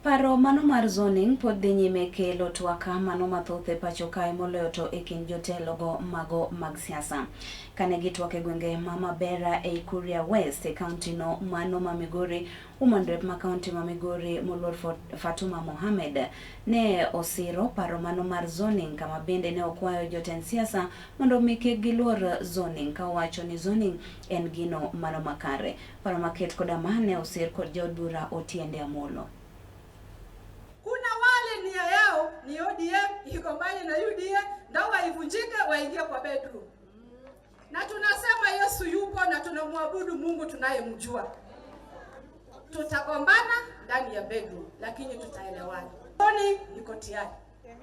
Paro mano mar zoning pod dhi nyime kelo twak mano mathoth e pacho kae, moloyo to e kind jotelogo mago mag siasa. Kane gitwak e gwenge ma Mabera ei Kuria West e kaunti no mano ma Migori, Woman Rep ma kaunti ma Migori moluor Fatuma Mohamed ne osiro paro mano mar zoning, kama bende ne okwayo jotend siasa mondo mi kik giluor zoning, ka owacho ni zoning en gino mano makare. Paro maket koda ma ne osir kod jaod bura Otiende Amolo. Kuna wale nia yao ni ODM igombane na UDA, ndoa ivunjike, waingie kwa bedroom. Na tunasema Yesu yupo na tunamwabudu Mungu tunayemjua. Tutagombana ndani ya bedroom, lakini tutaelewana. Zoning niko tayari,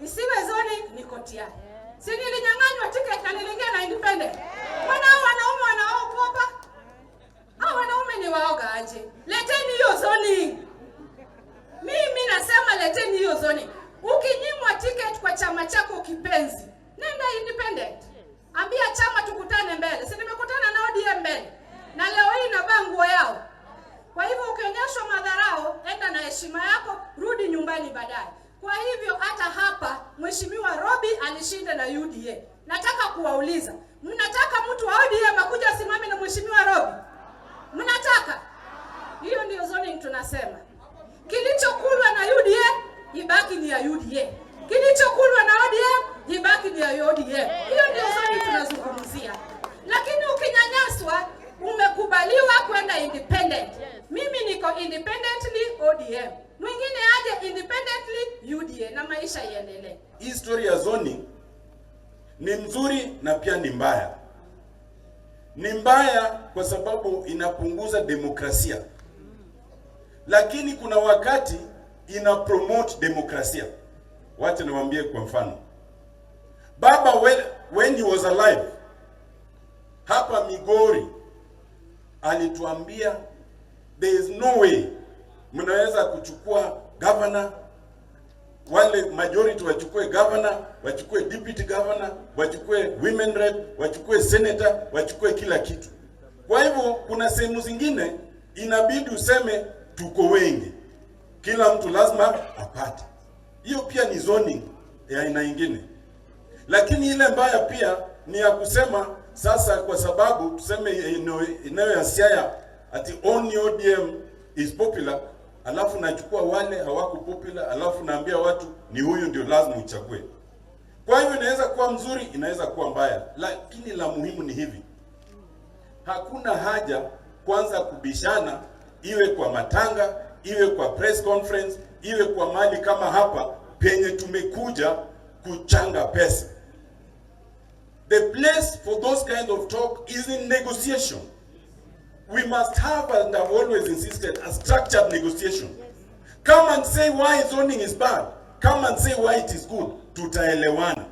isiwe zoning niko tayari. Si nilinyang'anywa ticket na niliingia na independent. Mbona hao wanaume wanaogopa? Hao wanaume ni waoga aje? Leteni hiyo zoning. Mimi nasema leteni hiyo zoning. Ukinyimwa ticket kwa chama chako kipenzi, nenda independent. Ambia chama tukutane mbele. Si nimekutana na ODM mbele. Na leo hii navaa nguo yao. Kwa hivyo ukionyeshwa madharau, enda na heshima yako, rudi nyumbani baadaye. Kwa hivyo hata hapa Mheshimiwa Robi alishinda na UDA. Nataka kuwauliza, mnataka mtu wa ODM akuja asimame na Mheshimiwa Robi? Mnataka? Hiyo ndio zoning tunasema. Kilichokulwa na UDA ibaki ni ya UDA. Kilichokulwa na ODM ibaki ni ya ODM. Hiyo ndio zoning tunazungumzia. Lakini ukinyanyaswa, umekubaliwa kwenda independent. Mimi niko independently ODM, mwingine aje independently UDA na maisha iendelee. Hii story ya zoning ni mzuri na pia ni mbaya. Ni mbaya kwa sababu inapunguza demokrasia, lakini kuna wakati ina promote demokrasia. Wacha niwaambie kwa mfano, Baba when he was alive hapa Migori alituambia there is no way mnaweza kuchukua governor, wale majority wachukue governor, wachukue deputy governor, wachukue women rep, wachukue senator, wachukue kila kitu. Kwa hivyo kuna sehemu zingine inabidi useme tuko wengi, kila mtu lazima apate. Hiyo pia ni zoning ya aina ingine, lakini ile mbaya pia ni ya kusema sasa, kwa sababu tuseme eneo ya Siaya ati only ODM is popular, alafu nachukua wale hawako popular, alafu naambia watu ni huyu ndio lazima uchague. Kwa hivyo inaweza kuwa mzuri, inaweza kuwa mbaya, lakini la muhimu ni hivi: hakuna haja kwanza kubishana, iwe kwa matanga, iwe kwa press conference, iwe kwa mali kama hapa penye tumekuja kuchanga pesa. The place for those kind of talk is in negotiation. We must have, and I've always insisted, a structured negotiation. Come and say why zoning is bad. Come and say why it is good. Tutaelewana.